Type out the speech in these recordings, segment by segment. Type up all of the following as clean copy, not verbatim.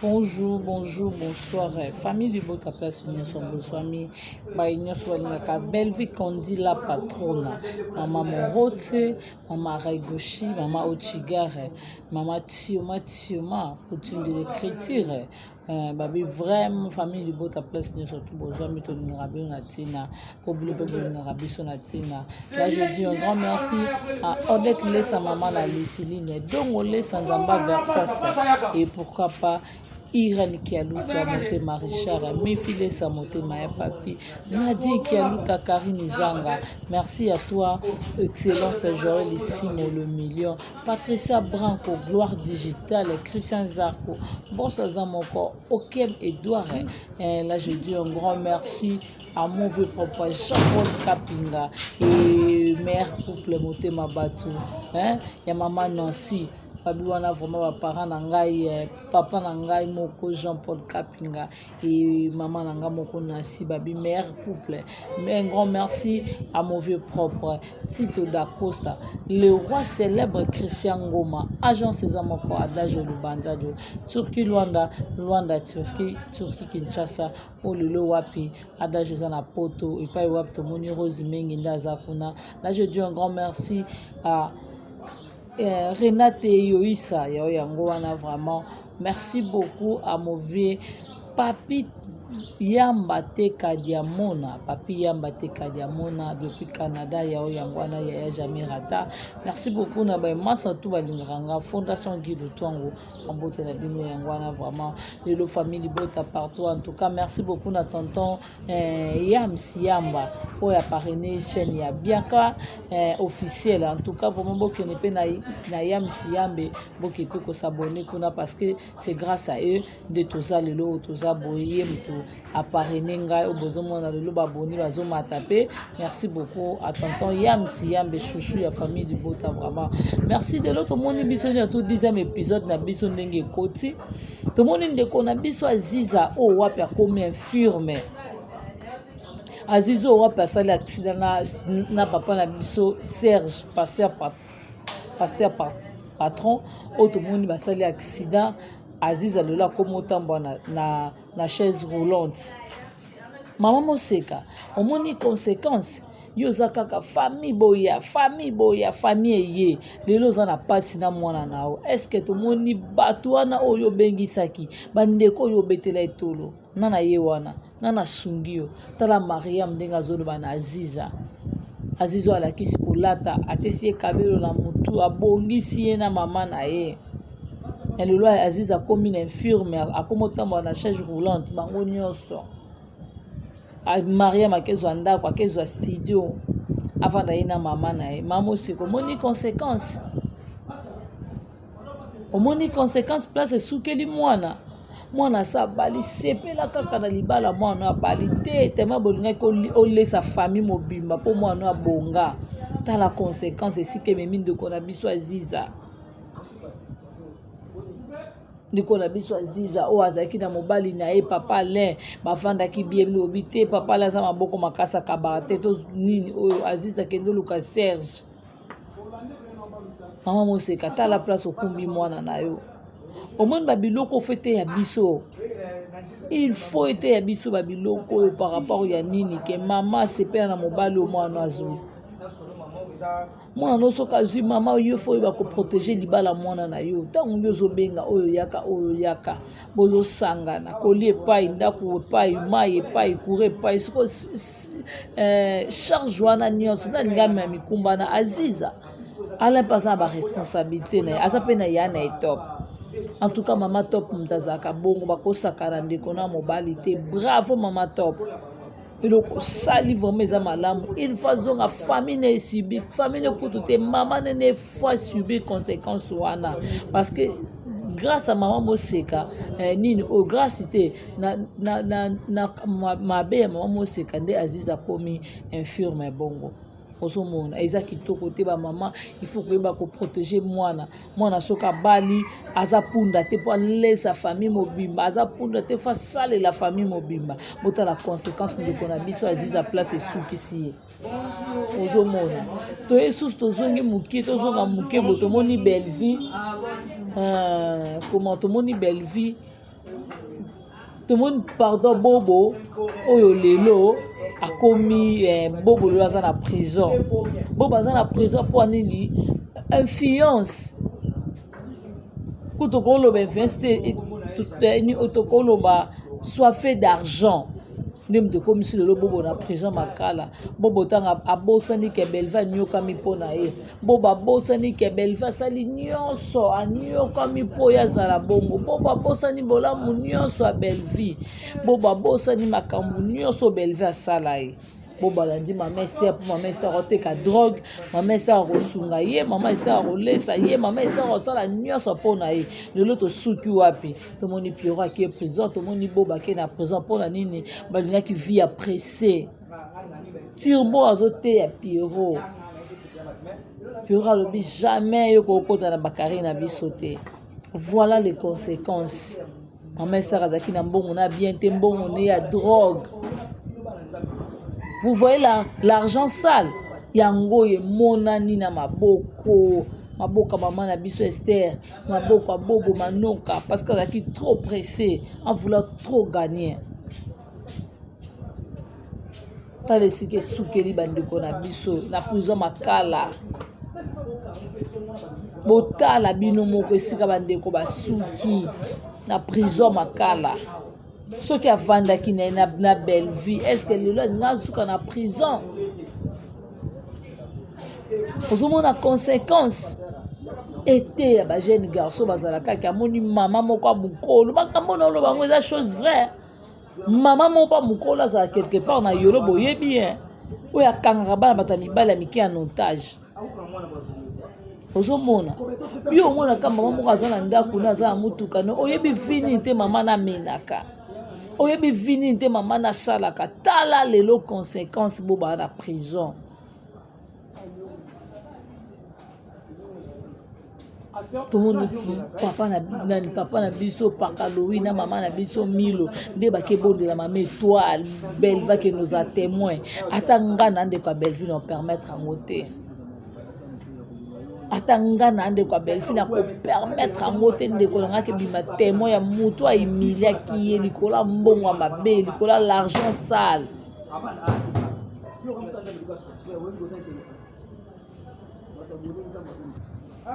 Bonjour, bonjour, bonsoir. Famille Libota place nyonso bozwami baye nyonso balingaka Bellevue Kandi la patrona, mama Morote, mama Raigoshi, mama Ochigare, mama Tioma Tioma, Poutine de l'écriture. Euh, babi vraiment famille libota place nyonso tu bozwami tolingaka bino na ntina mpo bino mpe bolingaka biso na ntina là je dis un grand merci à Odette Lesa mama na Lisiline Dongo Lesa Nzamba Versas et pourquoi pas Irène Kialuta Motema Richard Mifi Lesa Motema ya Papi Nadine Kialuta Karine Zanga merci à toi Excellence Joël Isimo le million Patricia Branco Gloire Digitale Christian Zarco Boss Zamoko Okem Edouard eh, là je dis un grand merci à mon vieux papa Jean-Paul Kapinga et mère couple Motema Batu hein, ya maman Nancy babi wana vraiment baparent na ngai eh, papa na ngai moko Jean-Paul Kapinga et maman na ngai moko Nancy babi mère couple mais un grand merci à mon vieux propre Tito Dacosta le roi célèbre Christian Ngoma agent César moko Adagio Lubanzadio Turquie Luanda Luanda Turquie Turquie Kinshasa oyo lelo wapi adage eza na poto epai wapi tomoni rose mengi nde aza kuna là je dis un grand merci à eh, renate yoisa yao yango wana vraiment merci beaucoup à mon vieux papi yamba te kadiamona papi yamba te kadiamona depuis canada yao yango wana yaya jamais rata merci beaucoup na baemasa tu balingaka nga fondation guy lutwango mbote na bino yango wana vraiment lelo famille libota partout en tout cas merci beaucoup na tonton eh, yams yamba oyo aparraine chaîne ya biaka eh, officiel en tout cas vraiment bokende mpe na, na yams yambe bokende mpe kosabonne kuna parce que c'est grâce à eux nde toza lelo oyo toza boye ye moto aparraine ngai oyo bozomona lelo baboni bazomata mpe merci beaucoup à tonton yams yambe chouchou ya famille libota vraiment merci lelo tomoni biso nde to 10e épisode na biso ndenge ekoti tomoni ndeko na biso aziza oyo wapi akomi infirme aziza oyo wapi asali accident na, na papa na biso serge pasteur pasteur patron oyo tomoni basali accident aziza lelo akomi otambwa na, na, na chaise roulante mama moseka omoni conséquence yo oza kaka famille boya famille boya famille eye lelo oza na mpasi na mwana na yo estce tomoni bato wana oyo obengisaki bandeko oyo obetela etolo na na ye wana na nasungi yo tala mariam ndenge azoloba na aziza aziza oyo alakisi kolata atiesi ye kabelo na motu abongisi ye na mama na ye na lelo aziza akomi na infirme akomi otambola na chaise roulante bango nyonso mariam akezwa ndako akezwa studio avanda ye na mama na ye mama oseko omoni conséquence omoni conséquence place esukeli mwana mwana asa abali sepela kaka na libala mwana abali te tema bolingaki olesa famille mobimba mpo mwana abonga tala conséquence esika ememi ndeko na biso aziza ndeko na biso aziza oyo azalaki na mobali na ye papa alain bafandaki bien lobi te papa alain aza maboko makasi akabaka te to nini oyo aziza akende oluka serge mama moseka tala place okumbi mwana na yo omoni babiloko fo eteya biso il faut eteya biso babiloko oyo par rapport ya nini ke mama asepela na mobali oyo mwana azwi mwana no soki azwi mama yo fo oyeba koprotege libala mwana na yo ntango yo ozobenga oyo yaka oyo yaka bozosangana kolia epai ndako epai mai epai cour epai siko eh, charge wana nyonso nalingi amema mikumba na aziza alain mpe aza na baresponsabilité na ye aza mpe na ya na ye top en tout cas mama top moto azalaka bongo bakosakana ndeko na mobali te bravo mama top eloko osali vraiment eza malamu une fois azonga famille na esubi famille na kutu te mama nene fois subir conséquence wana parce que grâce à mama moseka eh, nini oyo oh, grâce te na, na, na, na mabe ya mama moseka nde aziza akomi infirme bongo ozomona eza kitoko te bamama il faut koyeba koprotege mwana mwana soki abali aza punda te mpo alesa famille mobimba aza punda te fo asalela famille mobimba botala conséquence ndeko na biso aziza place esukisi ye ozomona toye susu tozongi moke tozonga moke bo tomoni bellevie euh, comment tomoni bellevie. Tomoni pardon bobo oyo lelo akomi eh, bobo lelo aza na prison. Bobo aza na prison mpo nini? Influence. Kutu koloba influence te, tokoloba soife d'argent nde moto ekomisi lelo bobo na prison makala. Bobo ntango abosani ke Belva anyokami mpo na ye. Bobo abosani ke Belva asali nyonso, anyokami mpo ye azala bongo. Bobo abosani bolamu nyonso ya Bellevue. Bobo abosani makambo nyonso Bellevue asala ye. Bobo alandi mama Esther mpo mama Esther akoteka drogue, mama Esther akosunga ye, mama Esther akolesa ye, mama Esther akosala nyonso mpo na ye. Lelo tosuki wapi? Tomoni Pierrot ake prison, tomoni Bobo ake na prison mpo na nini? Balingaki vie ya presse. Turbo azoteya Pierrot. Pierrot alobi jamais yo kokota na bakari na biso te. Voilà les conséquences. Mama Esther azalaki na mbongo na bien te, mbongo ne ya drogue. Vous voyez l'argent sale yango emonani na maboko maboko ya mama na biso Esther, maboko ya Bobo Manoka, parce que azalaki trop pressé en voulant trop gagner. Tala esika esukeli bandeko na biso na prison makala. Botala bino moko esika bandeko basuki na prison makala. Soki avandaki na ye na Bellevue, est-ce que lelo alingi asuka na prison? Ozomona conséquence eteya ba jeune garçon bazala kaka amoni mama moko ya mokolo makambo na oloba yango eza chose vraie. Mama moko ya mokolo azala quelque part na yolo boyebi ye oyo akangaka bana bato ya mibali ya mike ya notage. Ozomona yo omonaka mama moko aza na ndako na aza na motuka no oyebi vini te mama namenaka oyebi vini te mama nasalaka. Tala lelo conséquence bobaa na prison. Tomoni papa na, na, papa na biso Pakalowi na mama na biso Milo nde bakebondela mama Etoile Belva ke nous a témoin. Ata nga na ndeko ya Bellevue na permettre yango te. Ata nga na ndeko ya Bellevue na kopermettre yango te. Ndeko na nga kebima témoin ya moto ahumiliaki ye likolo ya mbongo ya mabe, likolo ya l'argent sale.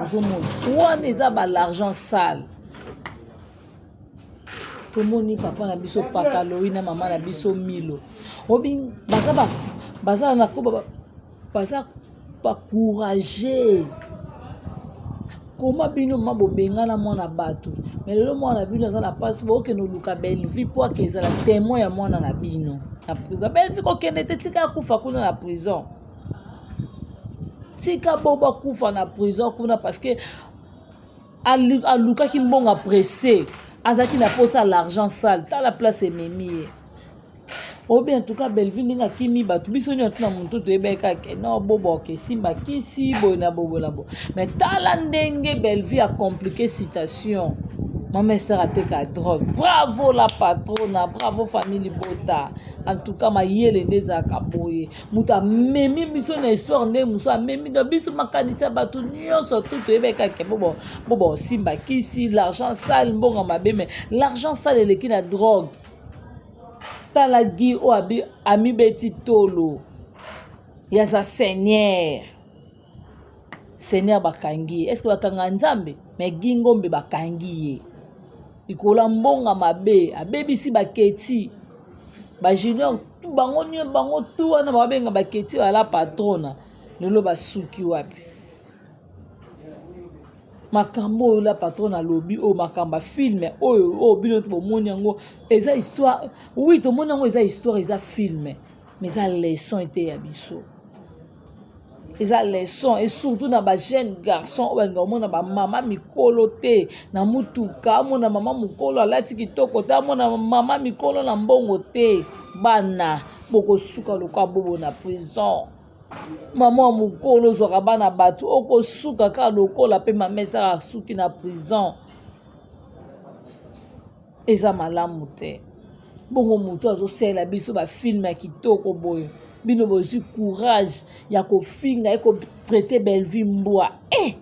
Ozomona wana eza ba l'argent sale. Tomoni papa na biso Pakalowi na mama na biso Milo obi baza ba baza na ko baza ba courageux. Koma bino ma bobengana mwana bato, mais lelo mwana bino aza na mpasi, bokende oluka Bellevue po ake ezala témoin ya mwana na bino na prison. Bellevue kokende te, tika akufa kuna na prison, tika bobo akufa na prison kuna parce que alukaki mbongo pressé, azalaki na posa l'argent sale. Tala place ememi ye. Obi en tout cas Bellevue ndenge akimi bato biso nyonso na motu toyebaki kaka non bobo akesimba kisi boye na bobo na bo, mais tala ndenge Bellevue a compliqué situation. Mama Esther ateka drogue. Bravo la patrona, bravo famille Libota. En tout cas mayele nde ezalaka boye. Moto amemi biso na histoire nde mosu amemi na biso makanisi ya bato nyonso tu toyebaki kaka bobo bobo osimba kisi l'argent sale mbongo mabe, mais l'argent sale eleki na drogue. Tala Guy oyo amibeti tolo yaza seigneur seigneur bakangi ye. Est-ce que bakanga Nzambe? Mais Guy Ngombe bakangi ye likolo ya mbongo mabe, abebisi baketi ba junior bango nyo bango tu wana babenga baketi bala patrona lelo basuki wapi? Makambo oyo la patrona alobi oyo makambo ya filme oyo oyo bino bomoni yango eza histoire. Oui, tomoni yango eza histoire, eza filme, mais eza leçon ete ya biso, eza leçon. Et surtout na ba jeune garçon oyo balinga komona ba mama mikolo te na mutuka, amona mama mokolo alati kitoko te, amona mama mikolo na mbongo te. Bana bokosuka lokola bobo na prison. Mama ya mokolo ozwaka bana bato okosuka kaka lokola mpe mama esaka suki na prison. Eza malamu te. Bongo moto azosalela biso bafilme ya kitoko boye, bino bozwi courage ya kofinga ye, kotraite Bellevue mbwa. Eh!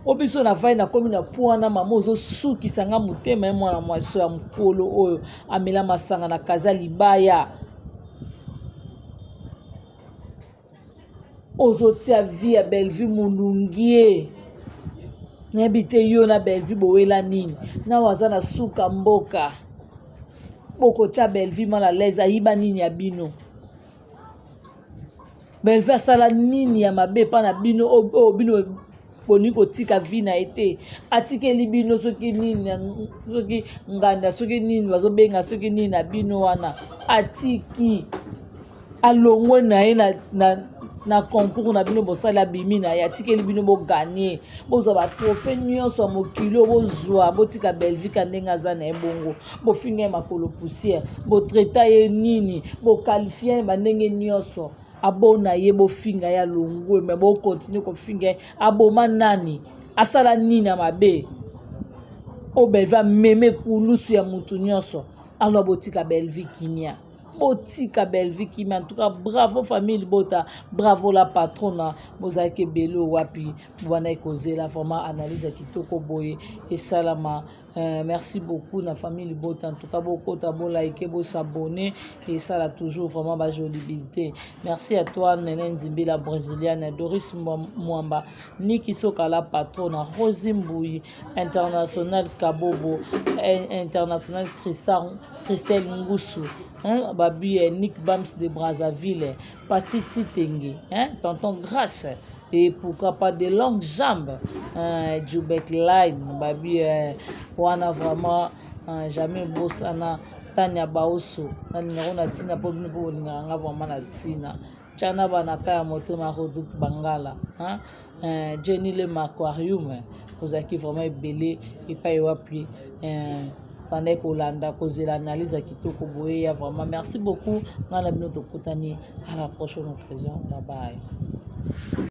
O biso na vai nakomi na po wana mama ozosukisa nga motema ye mwana mwasi ya mokolo oyo amela masanga na kaza libaya ozotia vie ya Bellevue mulungie nayebi te yo na Bellevue bowela nini nao aza na suka mboka bokotia Bellevue mal à l'aise ayiba nini ya bino Bellevue asala nini ya mabe epa na bino oyo bino bolingi kotika vie na ye te atikeli bino soki nini soki nganda soki nini bazobenga soki nini na bino wana atiki alongwe na ye na, na, na concours na bino bosali abimi na ye atikeli bino boganye bozwa batrofe nyonso ya mokili oyo bozwa botika belvika ndenge aza na ye bongo bofinga ye makolo poussière botraita ye nini bokalifie ye bandenge nyonso abona ye bofinga ye alongwe me bokontinue kofinga ye aboma nani asala nini ya mabe oyo belvi ameme kulusu ya motu nyonso alors botika belvi kimia botika Bellevue kimia en tout cas bravo famille libota bravo la patrona bozalaki ebele wapi bobandaki kozela vraiment analyse ya kitoko boye esalama merci beaucoup na famille libota en tout cas bokota bolike bosabonne esala toujours vraiment bajolibilité merci à toi nene nzimbi la brésilienne doris mwamba niki soka la patrona rosi mbuyi international kabobo international Christian Christelle Ngusu hein, babi eh, Nick Bams de Brazzaville Pati Titenge hein, tonton Grace et pourquoi pas de longues jambes hein, Jubek Line babi eh, wana vraiment hein, jamais bosana Tania Baoso nalingako na ntina mpo bino mpo bolingaka nga vraiment na ntina Tchana bana kaya motema Rodrigue Bangala hein? Jenny le Aquarium ozalaki vraiment ebele epai wapi bandaki kolanda kozela analyse ya kitoko boye ya vraiment merci beaucoup ngai na bino tokutani à la prochaine occasion bye bye.